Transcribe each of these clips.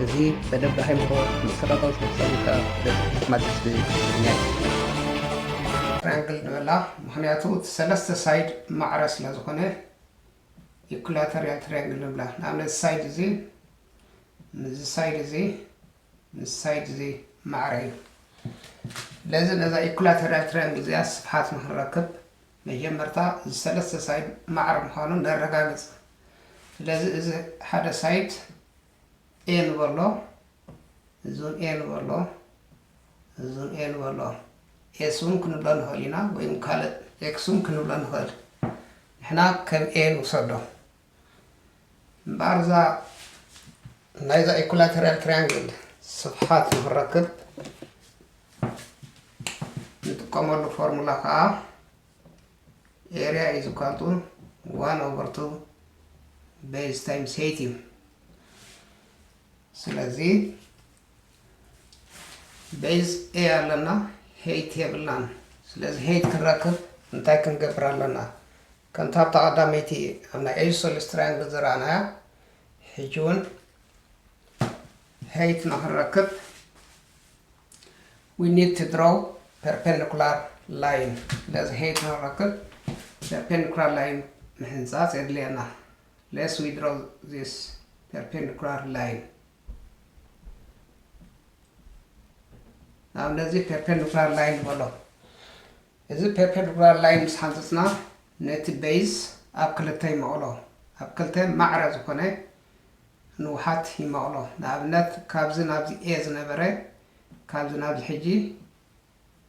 እዚ መደብ ዳሃይ ምኾ መሰረታዊ ስፖርታዊ ከዓ ደስ ማድረስ ብትግርኛ እዩ። ትራያንግል ንበላ፣ ምኽንያቱ እቲ ሰለስተ ሳይድ ማዕረ ስለ ዝኾነ ኢኩላተሪያል ትራያንግል ንብላ። ንኣብነት ሳይድ እዚ ምስዚ ሳይድ እዚ ምስ ሳይድ እዚ ማዕረ እዩ። ስለዚ ነዛ ኢኩላተሪያል ትራያንግል እዚኣ ስፍሓት ንክንረክብ መጀመርታ እዚ ሰለስተ ሳይድ ማዕረ ምዃኑ ነረጋግጽ። ስለዚ እዚ ሓደ ሳይድ ኤ ንበሎ፣ እዙን ኤ ንበሎ፣ እዙን ኤ ንበሎ። ኤስ እውን ክንብሎ ንኽእል ኢና፣ ወይ እውን ካልእ ኤክስ እውን ክንብሎ ንኽእል። ንሕና ከም ኤ ንውሰዶ። እምበኣር እዛ ናይዛ ኢኩላተሪያል ትራያንግል ስፍሓት ንክንረክብ ንጥቀመሉ ፎርሙላ ከዓ ኤርያ ኢዝ ኢኳል ቱ ዋን ኦቨር ቱ ቤዝ ታይምስ ሄይት እዩ። ስለዚ ቤዝ ኤ ኣለና፣ ሄይት የብልናን። ስለዚ ሄይት ክንረክብ እንታይ ክንገብር ኣለና? ከምታ ኣብታ ቀዳመይቲ ኣብ ናይ ኤይሶሰለስ ትራያንግል ዝረኣናያ፣ ሕጂ እውን ሄይት ንክንረክብ we need to draw perpendicular line። ስለዚ ሄይት ንክንረክብ ፐርፔንዲኩላር ላይን ምሕንፃፅ የድልየና። Let's we draw this perpendicular line። ኣብ ነዚ ፐርፔንዲኩላር ላይን ንበሎ። እዚ ፐርፔንዲኩላር ላይን ምስ ሓንፀፅና ነቲ ቤዝ ኣብ ክልተ ይመቕሎ። ኣብ ክልተ ማዕረ ዝኾነ ንውሓት ይመቕሎ። ንኣብነት ካብዚ ናብዚ ኤ ዝነበረ ካብዚ ናብዚ ሕጂ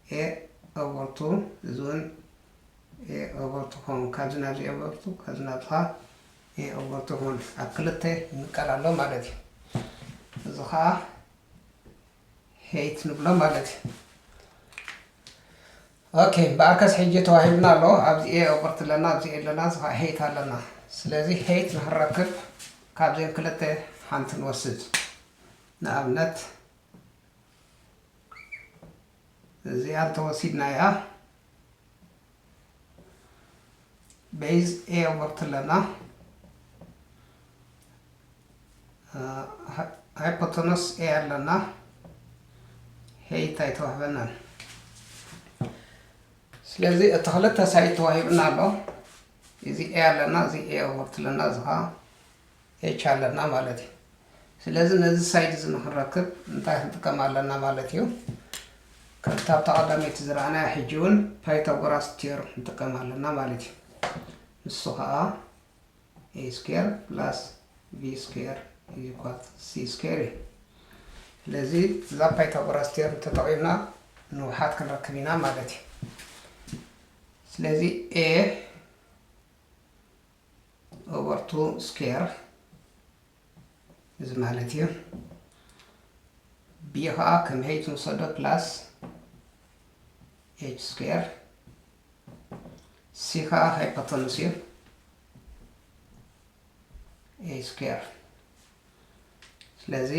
ኤ ኦቨር ቱ፣ እዚ እውን ኤ ኦቨር ቱ ክኸውን፣ ካብዚ ናብዚ ኤ ኦቨር ቱ፣ ካብዚ ናብዚ ከዓ ኤ ኦቨር ቱ ክኸውን፣ ኣብ ክልተ ይምቀል ኣሎ ማለት እዩ። እዚ ከዓ ሄይት ንብሎ ማለት እዩ። ኦኬ፣ እምበኣርከስ ሕጂ ተዋሂብና ኣሎ። ኣብዚ ኤ ኦቨር ቱ ኣለና፣ ኣብዚ ኤ ኣለና፣ እዚ ከዓ ሄይት ኣለና። ስለዚ ሄይት ንክንረክብ ካብዘን ክልተ ሓንቲ ንወስድ። ንኣብነት እዚኣ እንተወሲድናያ ቤዝ ኤ ኦቨር ቱ ኣለና፣ ሃይፖተነስ ኤ ኣለና፣ ሄይት ኣይተዋህበናን። ስለዚ እቲ ክልተ ሳይድ ተዋሂብና ኣሎ። እዚ ኤ ኣለና፣ እዚ ኤ ኦቨር ቱ ኣለና፣ እዚ ከዓ ኤች ኣለና ማለት እዩ። ስለዚ ነዚ ሳይድ እዚ ንክንረክብ እንታይ ክንጥቀም ኣለና ማለት እዩ? ከምታ ኣብታ ቀዳመይቲ ዝረኣናያ ሕጂ እውን ፓይታጎራስ ቲዮርም ንጥቀም ኣለና ማለት እዩ። ንሱ ከዓ ኤ ስኩዌር ፕላስ ቢ ስኩዌር ኢዝ ኢኳል ሲ ስኩዌር እዩ። ስለዚ እዛ ፓይታጎራስ ቲዮርም ተጠቒምና ንውሓት ክንረክብ ኢና ማለት እዩ። ስለዚ ኤ ኦቨር ቱ ስኩዌር እዚ ማለት እዩ። ቢ ከዓ ከም ሄይት ንውሰዶ ፕላስ ኤች ስኩዌር፣ ሲ ከዓ ሃይፖተኑስ እዩ ኤ ስኩዌር። ስለዚ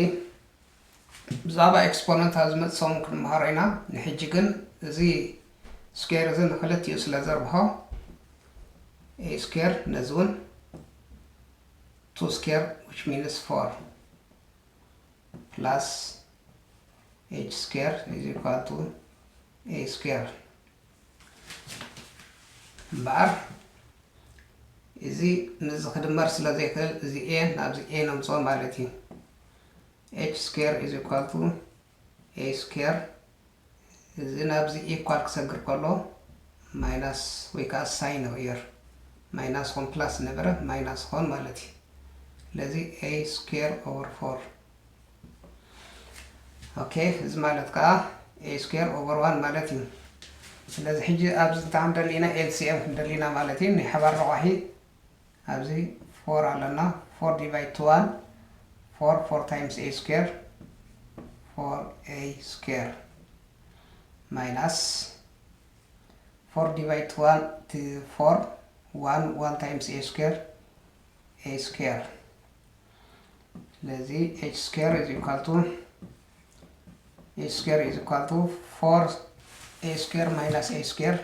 ብዛዕባ ኤክስፖነንት ኣብ ዝመጽእ ሰሙን ክንመሃሮ ኢና። ንሕጂ ግን እዚ ስኩዌር እዚ ንክልቲኡ ስለ ዘርብሖ ኤ ስኩዌር ነዚ እውን ቱ ስኩዌር which means ፎር plus ኤች ስኩዌር is equal to ኤ ስኩዌር። እምበኣር እዚ ምስዚ ክድመር ስለ ዘይክእል እዚ ኤ ናብዚ ኤ ነምፅኦ ማለት እዩ። ኤች ስኩዌር is equal to ኤ ስኩዌር፣ እዚ ናብዚ ኢኳል ክሰግር ከሎ ማይናስ ወይ ከዓ ሳይን ይቕየር፣ ማይናስ ኾን ፕላስ ዝነበረ ማይናስ ኾን ማለት እዩ። ስለዚ ኤ ስኩዌር ኦቨር ፎር። ኦኬ፣ እዚ ማለት ከዓ ኤ ስኩዌር ኦቨር ዋን ማለት እዩ። ስለዚ ሕጂ ኣብዚ እንታይ ክንደሊ ኢና? ኤል ሲ ኤም ክንደሊ ኢና ማለት እዩ። ናይ ሓባር ረቋሒ ኣብዚ ፎር ኣለና። ፎር ዲቫይድ ቱ ዋን፣ ፎር፣ ፎር ታይምስ ኤ ስኩዌር፣ ፎር ኤ ስኩዌር ማይናስ ፎር ዲቫይድ ቱ ዋን፣ ቱ ፎር፣ ዋን፣ ዋን ታይምስ ኤ ስኩዌር፣ ኤ ስኩዌር። ስለዚ ኤች ስኩዌር ኢዝ ኢኳል ቱ፣ ኤች ስኩዌር ኢዝ ኢኳል ቱ ፎር ኤ ስኩዌር ማይናስ ኤ ስኩዌር፣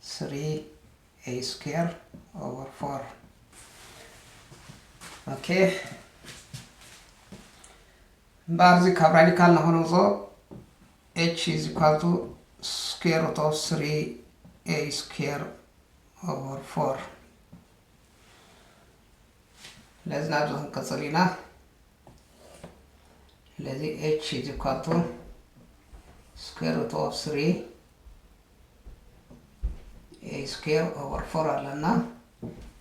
ስሪ ኤ ስኩዌር ኦቨር ፎር። ኦኬ፣ እምበኣር እዚ ካብ ራዲካል ንኸነውፅኦ h is equal to square root of three a square over four። ስለዚ ናብዚ ክንቅፅል ኢና። ስለዚ h is equal to square root of three a square over four ኣለና።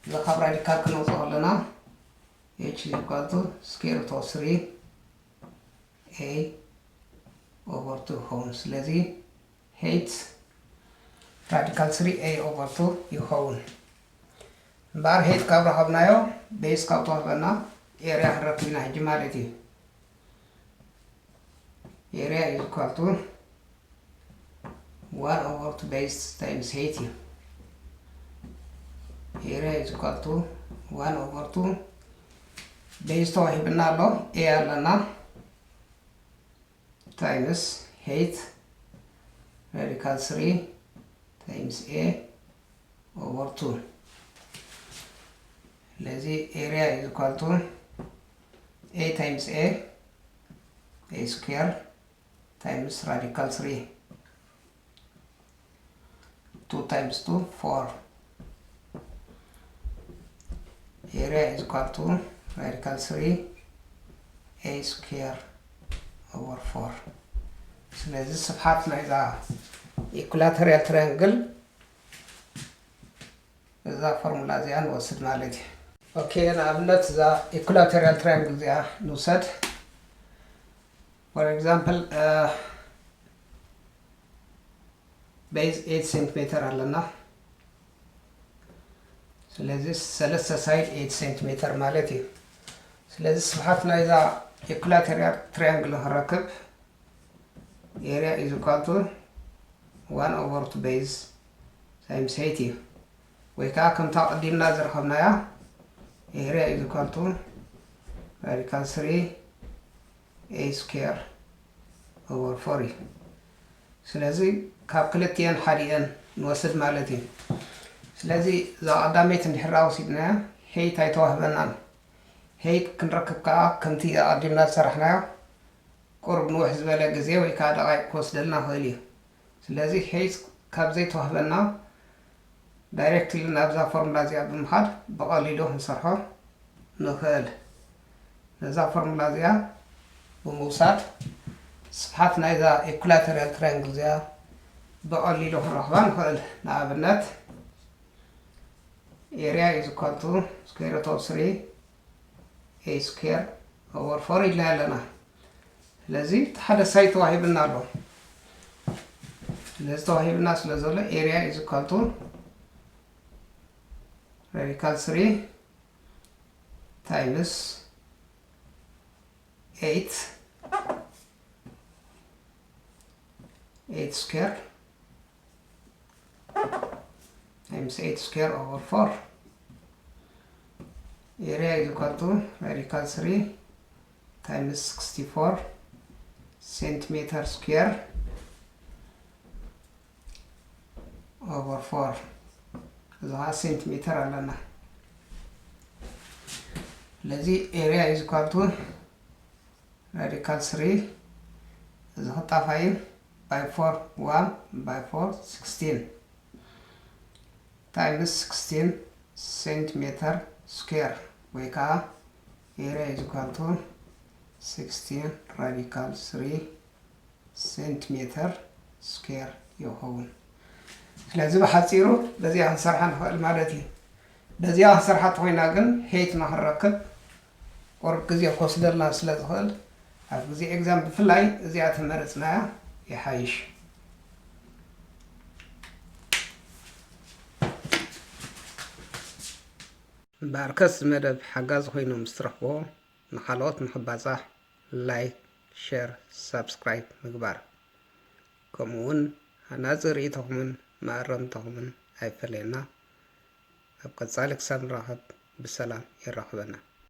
እዚ ካብ ራዲካል ክነውፅኦ ኣለና። h is equal to square root of three a over two ይኸውን። ስለዚ h radical three a over two ይኸውን። እምበኣር h ካብ ረኸብናዮ፣ ቤዝ ካብ ተዋህበና፣ ኤርያ ክንረክብ ኢና ሕጂ ማለት እዩ። ኤርያ is equal to one over two base times height እዩ። Area is equal to one over two base ተዋሂብና ኣሎ፣ a ኣለና፣ times height radical three times a over two። ስለዚ area is equal to a times a a square times radical three። Two times two, four. Area is equal to radical three a square over four። ስለዚ ስፍሓት ናይዛ equilateral triangle እዛ ፎርሙላ እዚኣ ንወስድ ማለት እዩ። ኦኬ፣ ንኣብነት እዛ equilateral triangle እዚኣ ንውሰድ። For example base eight centimeter ኣለና። ስለዚ ሰለስተ side eight centimeter ማለት እዩ። ስለዚ ስፍሓት ናይዛ equilateral triangle ንክንረክብ area is equal to one over two base times height እዩ። ወይ ከዓ ከምታ ቀዲምና ዝረኸብናያ area is equal to radical three a square over four እዩ። ስለዚ ካብ ክልቲኤን ሓዲኤን ንወስድ ማለት እዩ። ስለዚ እዛ ቀዳመይቲ እንድሕር ወሲድናያ height ኣይተዋህበናን። Height ክንረክብ ከዓ ከምቲ ኣቐዲምና ዝሰራሕናዮ ቁሩብ ንውሕ ዝበለ ግዜ ወይ ከዓ ደቓይቕ ክወስደልና ይኽእል እዩ። ስለዚ height ካብ ዘይተዋህበና directly ናብዛ ፎርሙላ እዚኣ ብምኻድ ብቐሊሉ ክንሰርሖ ንኽእል። ነዛ ፎርሙላ እዚኣ ብምውሳድ ስፍሓት ናይዛ equilateral triangle እዚኣ ብቐሊሉ ክንረኽባ ንኽእል። ንኣብነት area is equal to square root of three a square over four ኢልና ኣለና። ስለዚ እቲ ሓደ side ተዋሂብና ኣሎ። ስለዚ ተዋሂብና ስለ ዘሎ area is equal to radical three times eight eight square times eight square over four. Area is equal to radical three times sixty-four centimeter square over four። እዛ ሴንቲሜተር ኣለና። ስለዚ area is equal to radical three፣ እዚ ክጣፋይ by four one by four sixteen times sixteen centimeter square ወይ ከዓ area is equal to sixteen radical three centimeter square ይኸውን። ስለዚ ብሓፂሩ በዚኣ ክንሰርሓ ንኽእል ማለት እዩ። በዚኣ ክንሰርሓ እንተኾይና ግን height ንኽንረክብ ቁሩብ ግዜ ክወስደልና ስለ ዝኽእል ኣብ ግዜ exam ብፍላይ እዚኣ ተመረፅናያ ይሓይሽ። እምበኣርከስ መደብ ሓጋዚ ኮይኑ ምስ ትረኽቦ ንኻልኦት ንኽባፃሕ like፣ share፣ subscribe ምግባር፣ ከምኡ እውን ሃናፂ ርእይቶኹምን መኣረምቶኹምን ኣይፈለየና። ኣብ ቀፃሊ ክሳብ ንራኸብ ብሰላም የራኽበና።